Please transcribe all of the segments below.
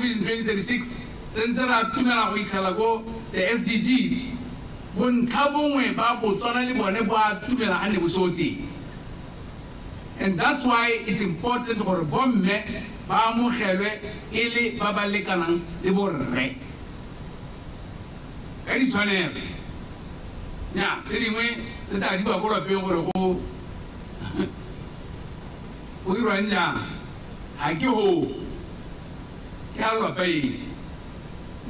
Vision 2036, re ntse re atumela go itlhela ko the SDGs, bontlha bongwe ba Botswana le bone bo atumela ga ne bo seo teng. And that's why it's important gore bomme ba amogelwe e le ba ba lekanang le borre ka ditshwanelo. Nya tse dingwe re tla di bua ko lwapeng gore go go irwang jang, ga ke go ke a lwapa eng.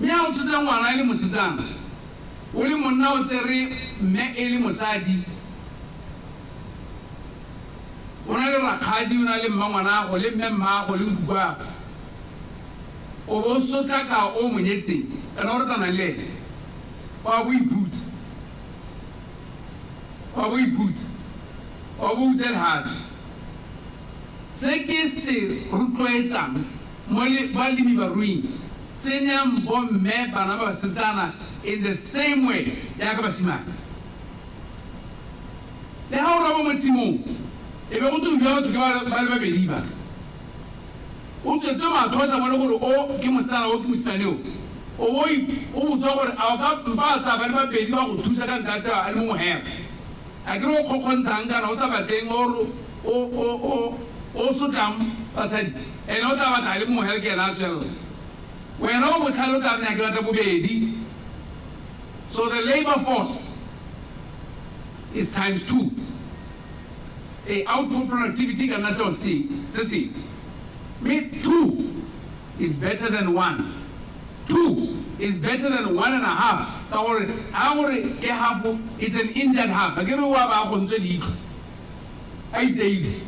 Mme ga o tshotse ngwana e le mosetsana, o le monna o tsere mme e le mosadi, o na le rakgadi, o na le mmangwanago le mme mmago le nkukwago, o bo o sotlaka o mo nyetseng kana o ratanang le ene, wa bo iphutsa, wa bo iphutsa, wa bo utse lehatshe. Se ke se rotloetsang mo balemi baruing, tsenyang bomme bana ba basetsana in the same way jaaka basimane. Le ga o roba mo tshimong, e be go twe o jwa batho ke ba le babedi ba. O tswetswe matlho o sa bone gore o ke mosetsana o ke mosimane o. O bo o botswa gore a o ka mpa wa tsaya ba le babedi ba go thusa ka ntlha ya tseo a le mongwe hela. A ke re o kgokgontshang kana o sa batleng o o o sotlang basadi, ene o tla batla a le mongwe hela ke ena a tswelela. Wena o botlhale o tla re nya ke batla bobedi. So the labour force is times two. E output productivity ka nna seo se se sengwe. Mme two is better than one. Two is better than one and a half ka gore ga gore ke half, it's an injured half. A ke re o a ba a gontswe leitlho, a iteile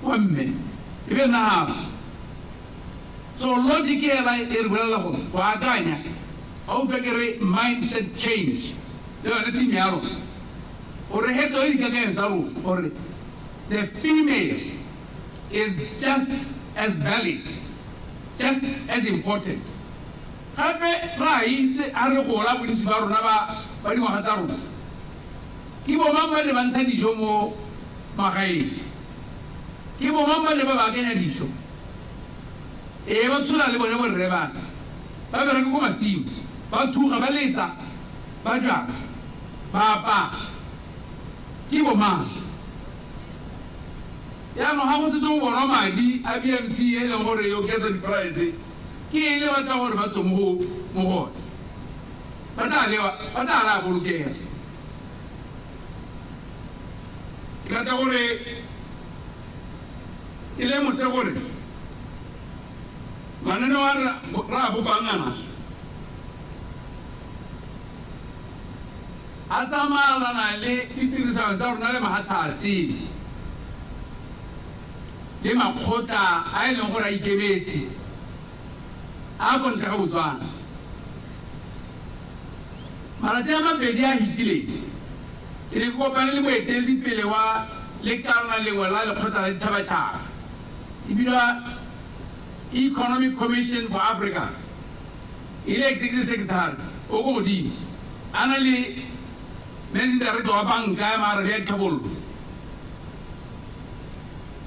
wa mme e be nna half. So logic hela e re bolelela gore go akanya, ga utlwa ke re mindset change le yone theme ya rona, gore re hetole dikakanyo tsa rona gore the female is just as valid, just as important. Gape re a itse ga re gola bontsi ba rona ba ba dingwaga tsa rona, ke bomang ba ne ba ntsha dijo mo magaeng? Ke bomang ba ne ba baakanya dijo? Ee, ba tshola le bone borre bana, ba bereka ko masimo, ba thuga, ba leta, ba jwala, ba apaya. Ke bomang? Jaanong ga go setse go bonwa madi a BMC e leng gore e oketsa di-price, ke eng le batla gore ba tswe mo go mo go one? Ba tla lewa, ba tla re a bolokega. Ke rata gore ke lemotshe gore mananeo a re a bopang ana a tsamaelana le ditirisano tsa rona le mahatshe a sele le makgotla a e leng gore a ikemetse a ko ntle ga Botswana. Malatsi a mabedi a hitileng, ke ne ke kopane le moeteledipele wa lekalana lengwe la lekgotla la ditšhabatšhaba, e bidiwa Economic Commission for Africa, e le executive secretary o ko godimo, a na le managing director wa banka ya maarabe ya ditlhabololo.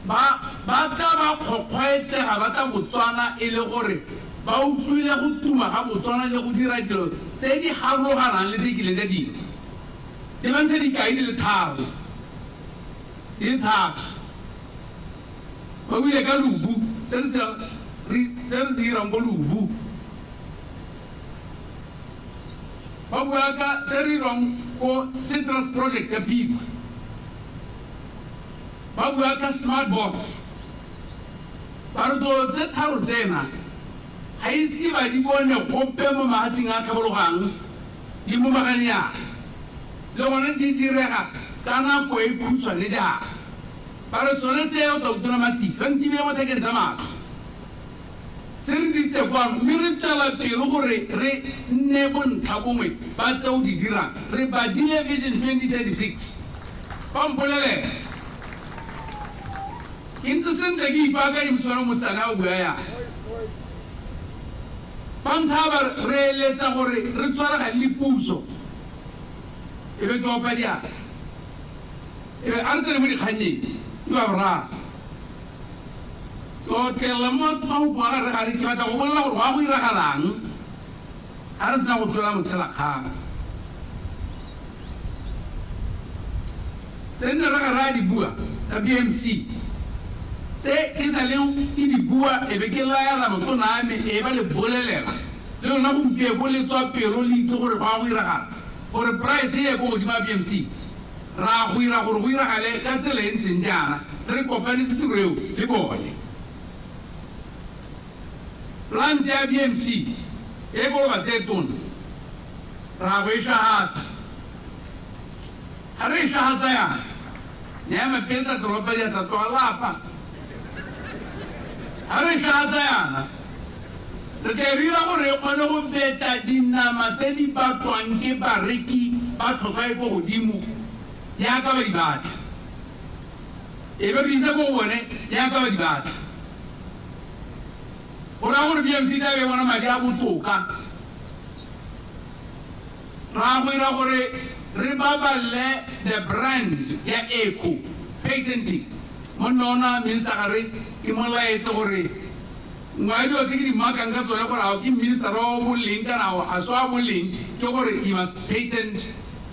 Ba ba tla ba kgokgoetsega ba tla Botswana e le gore ba utlwile go tuma ga Botswana le go dira dilo tse di harologanang le tse kileng tsa dirwa. Le ba ntshe dikai di le tharo, di le thato. Ba buile ka lubu, se re se se re se dirang ko lubu. Ba bua ka se re dirang ko Citrus Project ya Phikwe. Ba bua ka smart box. Ba re tso tse tharo tsena ga ise ba di bone gope mo mahatsheng a tlhabologang di momaganyana, le gone di direga ka nako e khutshwane jaana. Ba re sone seo Tautona Masisi ba ntibile mo thekeng tsa matlho. Se re tsisitse kwano mme re tswela pelo gore re nne bontlha bongwe ba tseo di dirang. Re badile Vision 2036. Ba mpolelela. Ke ntse sentle ke ipaakanye mosimane o mosetsana a o bua yana. Ba nthaya ba re re eletsa gore re tshwaragane le puso. E be ke opa diatla. E be a re tsene mo dikgannyeng ke ba boraro. Ke otlelela mo mahoko a gare gare ke batla go bolela gore go a go iragalang ga re sena go tlola motshelakgang. Tse nne re gare a di bua tsa BMC tse ke sa leng ke di bua e be ke laela motona a me e ba le bolelela le lona gompieko le tswa pelo le itse gore go a go iragala gore price e ye ko godimo ya BMC. Ra go ira gore go iragale ka tsela e ntseng jaana re kopanetse tiro eo le bone. Plant ya BMC e koloba tse tona ra go e šwagatsa. Ga re e šwagatsa yana ne ya mapele tsa toropa diatla tloga lapa. Ga re e šwagatsa yana re tla e dira gore e kgone go betla dinama tse di batlwang ke bareki ba tlhotlhwa e ko godimo jaaka ba di batla. E be re isa ko go bone jaaka ba di batla. Go raya gore BMC tla be bona madi a botoka. Ra go ira gore re baballe the brand ya Eco patenting. Monna ona minister gare ke mo laetse gore nngwe ya dilo tse ke di makang ka tsone gore a ke minister wa boleng kana ga se wa boleng ke gore he must patent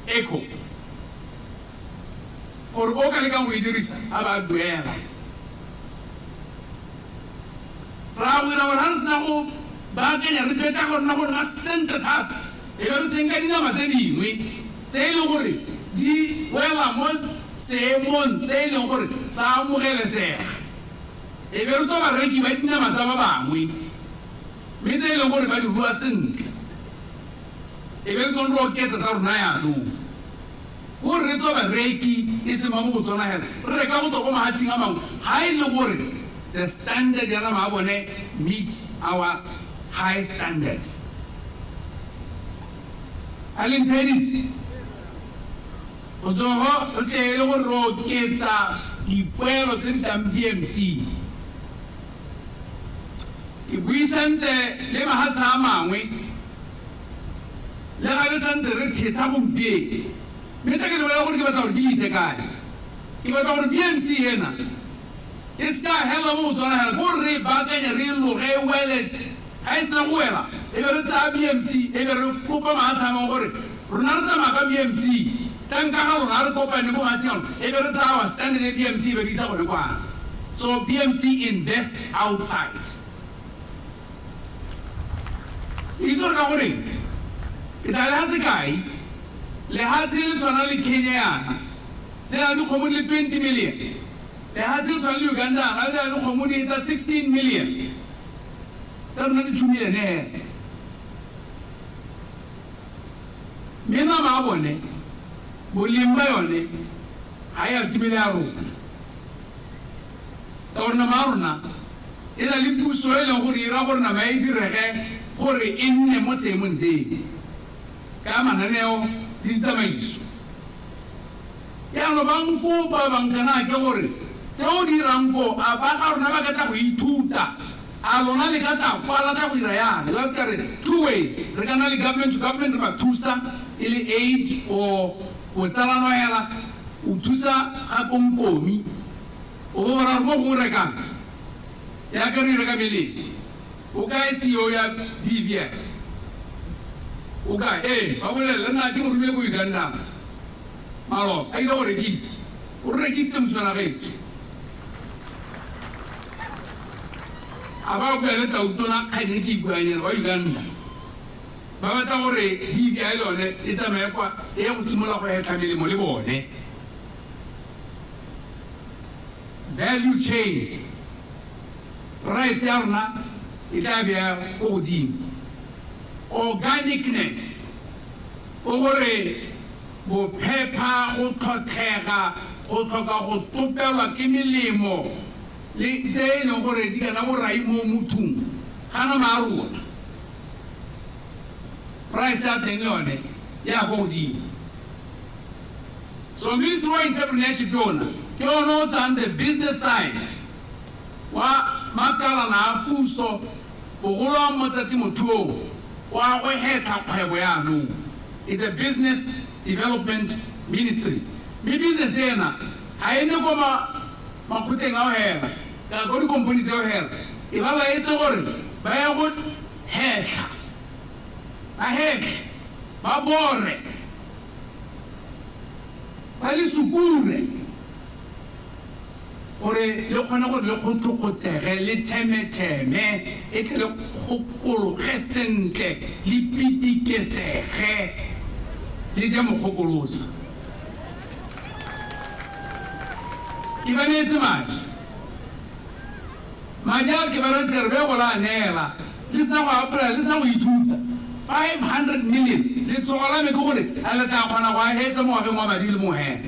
Eco. Gore o ka lekang go e dirisa a ba duela. Ra go ira gore ga re sena go baakanya re betla go nna go nna sentle thata e be re senka dinama tse dingwe tse e leng gore di wela mo seemong se e leng gore sa amogelesega. E be re tswa bareki ba dinama tsa ba bangwe mme tse e leng gore ba di rua sentle. E be re tsone re oketsa tsa rona yaanong. Gore re tswa bareki e seng ba mo Botswana hela re reka go tswa ko mahatsheng a mangwe ga e le gore the standard ya nama ya bone meets our high standard. A le ntheeditse? Go tswa go re tle e le gore re oketsa dipoelo tse di tlang BMC. Ke buisantse le mahatshe a mangwe le ga re santse re thetsa gompieno. Mme tla ke le bolela gore ke batla gore ke le ise kae. Ke batla gore BMC ena e se ka hela mo Botswana hela, gore re baakanye re loge e wele. Ga e sena go wela e be re tsaya BMC e be re kopa mahatshe a mangwe gore rona re tsamaya ka BMC tlang ka ga rona re kopane ko mahatsheng a rona e be re tsaya our standard ya BMC e be re isa gone kwana. So BMC invest outside. Itse gore ka goreng ke tla le ga sekai lehatshe le tshwana le Kenya yana le na le dikgomo di le 20 million. Lehatshe le tshwana le Uganda yana le na le dikgomo di eta 16 million. Tsa rona di 2 million hela. Mme nama ya bone boleng ba yone ga e atumele ya rona. Ka gore nama ya rona e na le puso e leng gore e ira gore nama e direge gore e nne mo seemong seo ka mananeo le ditsamaiso. Jaanong ba nkopa bankana ke gore tseo di dirang ko a ba ga rona ba ka tla go ithuta a lona le ka tla kwala tla go ira yana. Jwale ka re two ways re ka nna le government to government re ba thusa e le aid or botsalano hela o thusa ga konkomi o bo bona gore mo gongwe rekang yaka re reka melemo. O kae CEO ya BVI? O kae? Ba bolele nna ke mo romile ko Uganda maloba a ile go rekisa. O re rekisitse mosimane gaetsho. A ba bua le tautona kgang e ke e buang yana wa Uganda. Ba batla gore BVI le yone e tsamaye kwa e ye go simolola go hetlha melemo le bone. Value chain price ya rona e tla bea ko godimo. Organicness o gore bophepa go tlhotlhega go tlhoka go topelwa ke melemo le tse e leng gore di kana borai mo mothong ga nama ya rona price ya teng le yone ya ko godimo. So Ministry wa Entrepreneurship yona ke yone o tsayang the business side wa makalana a puso bogolo wa mo tsa temothuong wa go hetla kgwebo yaanong. It's a business development ministry. Mme business ena ga e ne ko makgotleng ao hela Ka ko dikompone tseo hela e ba laetse gore ba ye go hetlha, ba hetlhe, ba bore, ba le sukure gore le kgone gore le kgotlhokotsege, le tšhemetšheme, e tle le kgokologe sentle, le pitikesege, le je mokgokolosa. Ke ba neetse madi. Madi a ke ba neetse ka re be go la neela, le sena go apply, le sena go ithuta. 500 million. Letsogo la me ke gore a le tla kgona go a hetsa mo ngwageng wa madi le mongwe.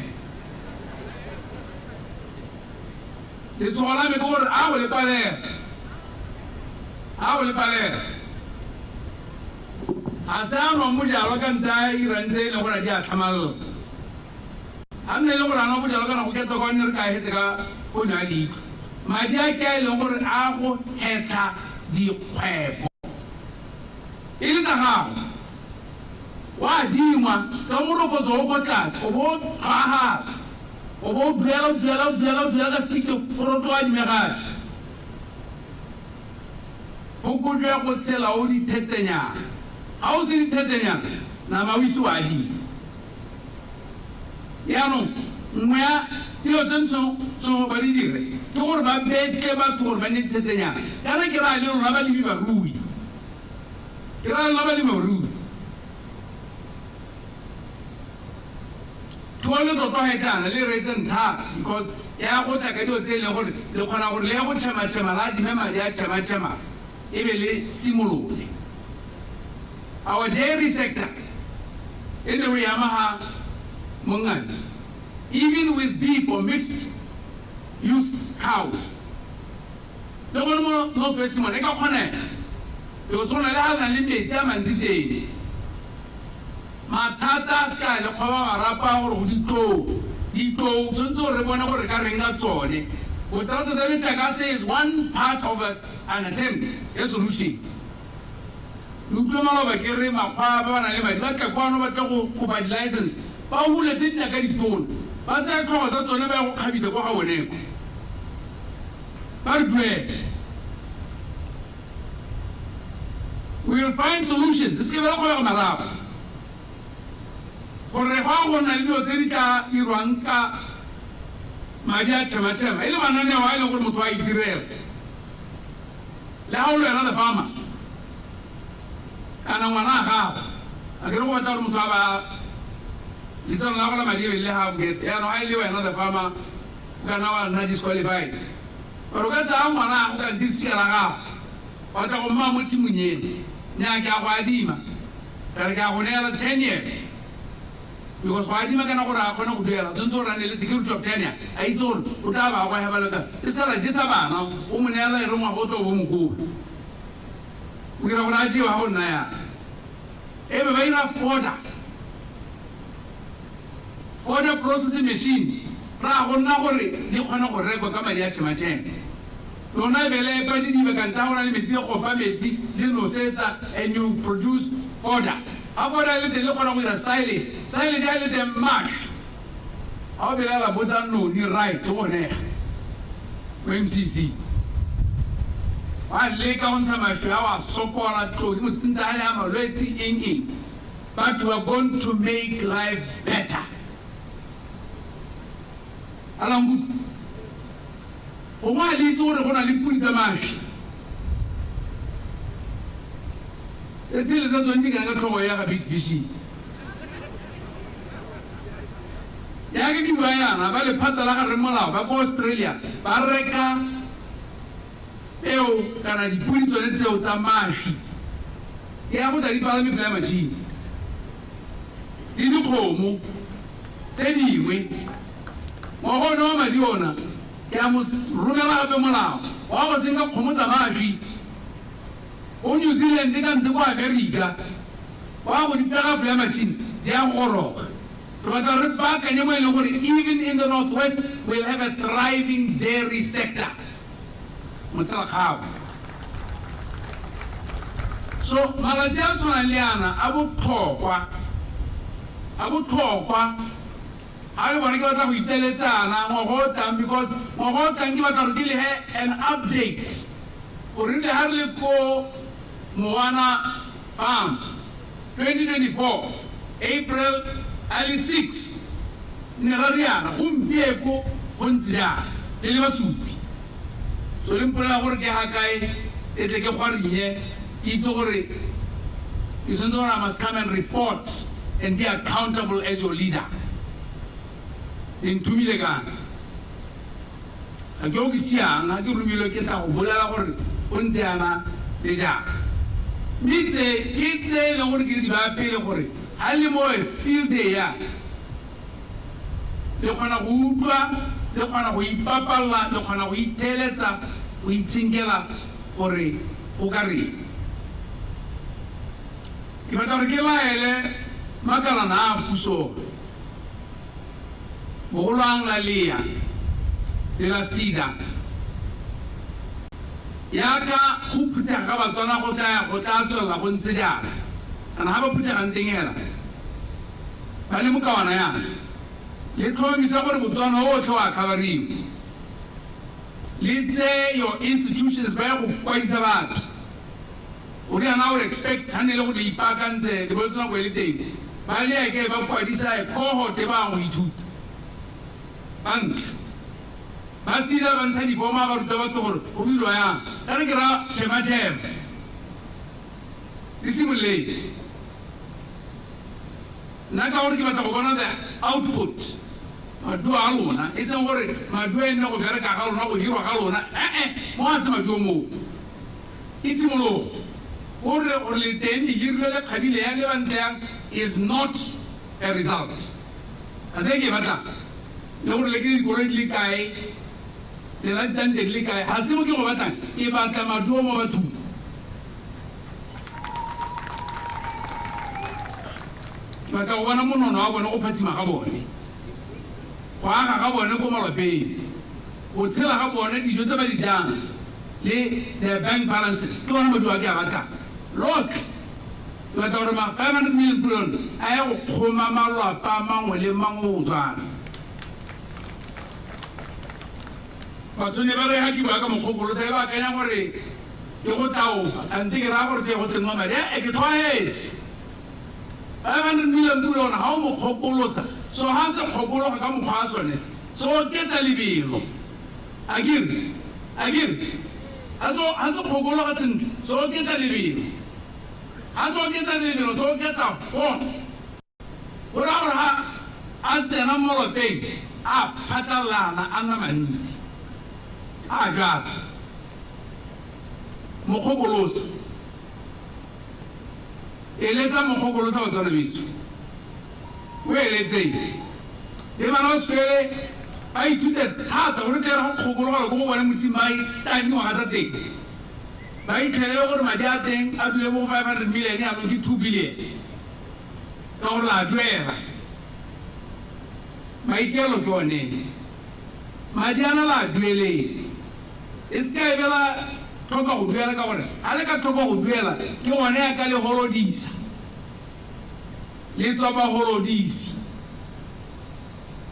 Letsogo la me ke gore a go le palela, a go le palela. A se a nwa bojalwa ka nta a irang tse e leng gore di a tlhamalala. A nne e le gore a nwa bojalwa kana go ketwa kwa nne re ka hetse ka ponyo ya leitlho. Madi a ke a e leng gore a go hetlha dikgwebo e le tsa gago, wa adingwa ka morokotso o ko tlase, o bo o tlhwaagala, o bo o duela, o duela, o duela, o duela ka sepikto gore o tlo adime gape. Phokojwe go tshela o dithetsenyana. Ga o se dithetsenyana, nama o ise o adime. Jaanong nngwe ya dilo tse ntsho tso ba di dire ke gore ba betle batho gore ba nne dithetsenyana. Kana ke raya le lona balemi barui, ke raya lona balemi barui. Thuo le tlotlo ga e tlana le reetseng thata, because ya go tla ka dilo tse e leng gore le kgona gore le ya go tšhematšhema, la adime madi a tšhematšhema e be le simolole. Our dairy sector e ne o e ama ga mongane, even with beef or mixed use cows, le gone mo North West mone e ka kgonega, because go na le ga le na le metsi a mantsi teng. Mathata a se ka le kgoba marapa gore go ditlou, ditlou tshwanetse gore re bone gore re ka reng ka tsone. Bothata tsa metlakase is one part of an attempt ya solution. Ke utlwe maloba ke re makgwa ba ba nang le madi ba tla kwano ba tla go kopa di-license, ba huletse dinaka ditona, ba tsaya tlhogo tsa tsone ba ya go kgabisa kwa ga bone kwa, ba re duele. We will find solutions. Se se ke be la kgobega marapo gore go a go nna le dilo tse di tla dirwang ka madi a tšhematšhema, e le mananeo a e leng gore motho a itirela. Le ga o le wena lefama kana ngwana a gago, a kere go batla gore motho a ba letseno la go la madi e be le ga bokete. Jaanong ga e le wena lefama, o ka nna wa nna disqualified. Or o ka tsaya ngwana a go kante lesika la gago, wa tla go mmaya mo tshimong eno, nnyaa ke a go adima, ka re ke a go neela 10 years. Because go adima kana gore a kgone go duela, tshwanetse gore a nne le security of tenure, a itse gore o tla ba go heba le ka. E se ka la jesa bana, o mo neela e re ngwaga o tlo bo mokopi. O dira gore a jewe ga go nna yana. E be ba ira fodder, fodder processing machines, ra go nna gore di kgone go rekwa ka madi a tšhematšheme. Lona e be le epa didiba kante ga go na le metsi, le gopa metsi, le nosetsa, and you produce fodder. Ga fodder e le teng le kgona go dira silage, silage ga e le teng mašwi. Ga o belaela botsa noni right go nega ko MCC. Wa leka go ntsha mašwi a wa sokola tlodi mo tsentsa a le a malwetse eng eng. But we are going to make life better. Alangutu, gongwe a le itse gore go na le pudi tsa mašwi tse tele tsa tsone di kana ka tlhogo ya ga Big Vision. Yaka ke bua yana, ba lephata la ga rre molao ba ko Australia ba reka peo kana dipudi tsone tseo tsa mašwi, ya go tla di palame fela machine le dikgomo tse dingwe. Ngwaga one wa madi ona ke a mo romela gape molao wa go senka kgomo tsa mašwi ko New Zealand ka ntle ko America, wa go di pega fela machine di a goroga. Re batla re baakanye mo e leng gore even in the Northwest we'll have a thriving dairy sector. Motselakgabo. So malatsi a tshwanang le ana a botlhokwa, a botlhokwa. Ga le bone ke batla go iteletsana ngwaga o tlang, because Ngwaga o tlang ke batla gore ke le he an update gore rile ga re le ko Mowana Farm 2024 April a le 6 ne ra riana gompieko go ntse jaana le le basupi. So le mpolelela gore ke ga kae e tle ke gwarinye ke itse gore ke tshwanetse gore I must come and report and be accountable as your leader. Le nthomile kana ga ke o ke siang ga ke romilwe ke tla go bolela gore o ntse yana le jang. Mme tse ke tse e leng gore ke di baya pele gore ga le mo field day ya le kgona go utlwa, le kgona go ipapalla, le kgona go itheeletsa, go itshenkela gore go ka reng. Ke batla gore ke laele makalana a puso bogolwang la LEA le la SEDA yaka go phuthega ga Batswana go tla go tla tswelela go ntse jaana. Kana ga ba phuthegang teng hela ba le mokawana yana le tlhomamisa gore Botswana otlhe wa khabariwa, le tse your institutions ba ya go kwadisa batho. O riana o expect ha ne le go le ipaakantse le boletse nako e le teng ba le eke ba kwadisa cohort ba go ithuta ba ntlha ba sila ba ntsha difoma ba ruta batho gore go bilwa yang. Kana ke ra chema chema le simolole nna ka gore ke batla go bona the output maduo a lona, e seng gore maduo e nne go bereka ga lona, go hirwa ga lona. Mo ga se maduo moo, ke tshimologo. Gore gore le teng le hirilwe le kgabile yang le ba ntle yang is not a result. Ga se ke e batlang. Le gore le ke dikoloi di le kae, le la ditante di le kae, ga se mo ke go batlang. Ke batla maduo mo bathong. Ke batla go bona monono wa bone go phatsima ga bone, go aga ga bone ko malapeng, go tshela ga bone, dijo tse ba di jang le their bank balances. Ke bona maduo a ke a batlang. Lotlhe ke batla gore ma 500 million billion a ye go kgoma malwapa mangwe le mangwe go Botswana. Batho ne ba re ga ke bua ka mokgokolosa e ba akanya gore ke go tlaopa, kante ke raya gore ke go senngwa madi. E ke tlwaetse 500 million billion ga o mokgokolosa, so ga se kgokologa ka mokgwa wa sone se oketsa lebelo. Akere ga se kgokologa sentle se oketsa lebelo, ga se oketsa lebelo se oketsa force. Go raya gore ga a tsena mo lwapeng a phatlalana a nna mantsi a jalo. Mokgokolosa, eletsa mokgokolosa Batswana betso, o eletseng le bana ba sekole ba ithute thata gore tle re go kgokologela ko go bone motsing ba tang dingwaga tsa teng, ba itlhelele gore madi a teng a dule mo 500 million jaanong ke 2 billion ka gore la duela. Maikelo ke one madi ana la dueleng, e se ka e bela tlhoka go duela, ka gore ga le ka tlhoka go duela ke gone ya ka le golodisa le tswa ba golodisi.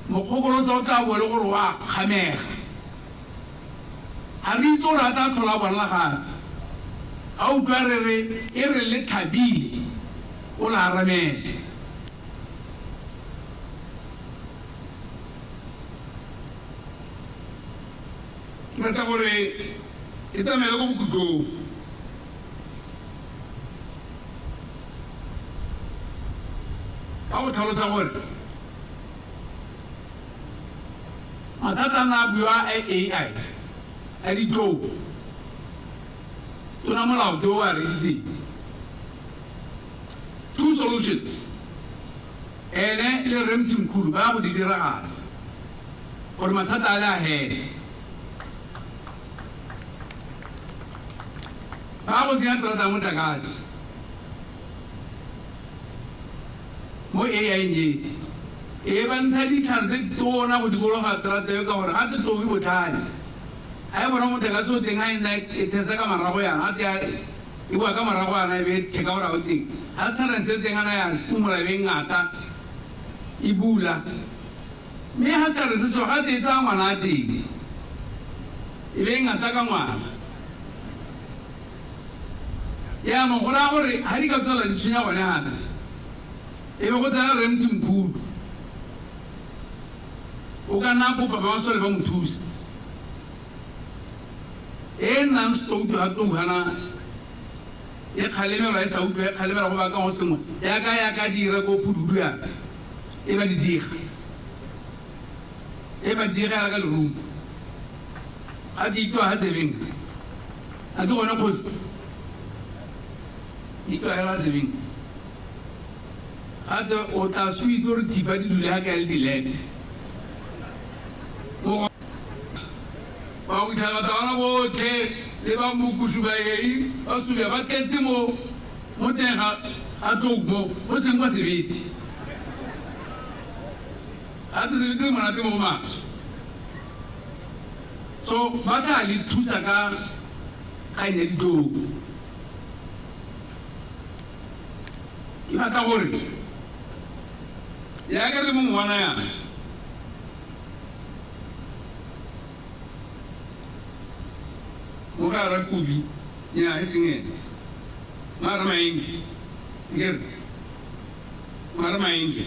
Mokgokolosa o tla bo le gore wa kgamega, ga re itse gore a tla tlhola bonela gape. A utlwa re re e re le thabile o la aramele. Ke batla gore e tsamaele ko bokhutlong. Ka go tlhalosa gore mathata a nna a bua a AI a ditlou, tona molao ke o a reditseng two solutions, ene le Rre Mthimkhulu ba go di diragatsa gore mathata a le a hele. Ba go tsenya terata ya motlakase mo AI e e ba ntsha ditlhare tse ditona go dikologa terata eo, ka gore ga te tlou e botlhale ga e bona motlakase o teng, ga e nna e thesa ka morago yana, ga te e boa ka morago yana e be e checka gore ga o teng. Ga setlhare se le teng ana ya kumola e be ngata e bula, mme ga setlhare se seo ga te e tsaya ngwana a teng. E be e ngata ka ngwana. Yaanong go raya gore ga di ka tswelela di tshwenya gone gape, e be go tsena Rre Mthimkhulu. O ka nna a kopa ba masole ba mo thusa. E e nnang stoutu ga touhana e kgalemelwa e sa utlwa, e kgalemelwa go baakangwa sengwe yaka yaka dira ko phududu yana, e ba di diga. E ba digela ka lerumo. Ga di itwa ga tsebeng. A ke gone kgosi? Itwa hela tsebeng. Gape o tla se o itse gore thipa di dule ga kae le dilepe. Ba go fitlhela batho bana botlhe le ba Mbukusu ba eng ba Subya ba tletse mo mo teng ga ga tlou mo go seng kwa sebete. Ga te sebete se monate mo go maswe. So ba tla le thusa ka kgang ya ditlou. Ke batla gore yaka re le mo ngwana yana mo ga ra Kubi nya e seng ene mara Maenge ke re mara Maenge.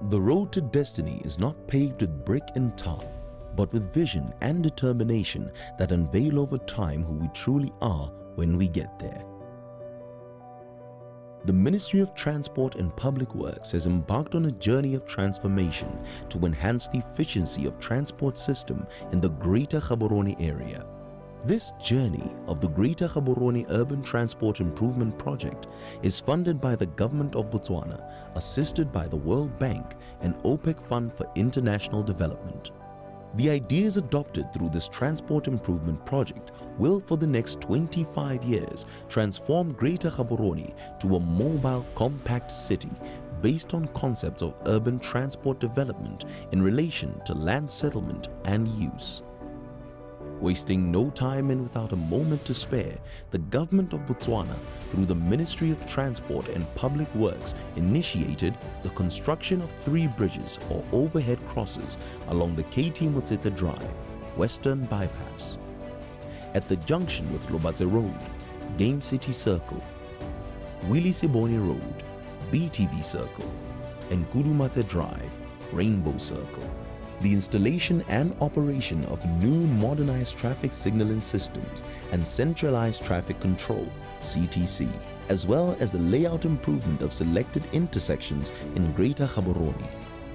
The road to destiny is not paved with brick and tar, but with vision and determination that unveil over time who we truly are when we get there. The Ministry of Transport and Public Works has embarked on a journey of transformation to enhance the efficiency of transport system in the Greater Gaborone area. This journey of the Greater Gaborone Urban Transport Improvement Project is funded by the Government of Botswana, assisted by the World Bank and OPEC Fund for International Development. The ideas adopted through this transport improvement project will, for the next 25 years, transform Greater Gaborone to a mobile, compact city based on concepts of urban transport development in relation to land settlement and use. Wasting no time and without a moment to spare, the Government of Botswana, through the Ministry of Transport and Public Works, initiated the construction of 3 bridges or overhead crosses along the KT Motsete Drive, Western Bypass, at the junction with Lobatse Road, Game City Circle, Willie Sibone Road, BTV Circle, and Kudumatse Drive, Rainbow Circle. The installation and operation of new modernized traffic signaling systems and centralized traffic control, CTC, as well as the layout improvement of selected intersections in Greater Gaborone.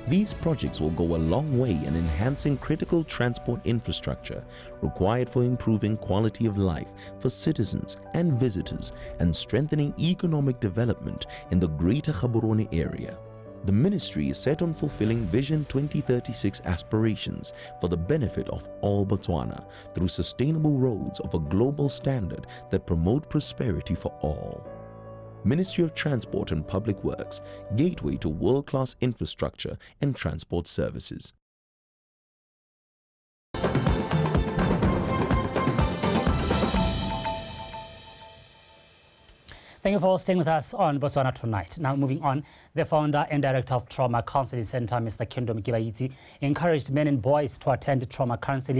These projects will go a long way in enhancing critical transport infrastructure required for improving quality of life for citizens and visitors and strengthening economic development in the Greater Gaborone area. The ministry is set on fulfilling Vision 2036 aspirations for the benefit of all Botswana through sustainable roads of a global standard that promote prosperity for all. Ministry of Transport and Public Works, gateway to world-class infrastructure and transport services. Thank you for staying with us on Botswana Tonight. Now, moving on, the founder and director of Trauma Counseling Center, Mr. Kingdom Kebaitse, encouraged men and boys to attend trauma counseling.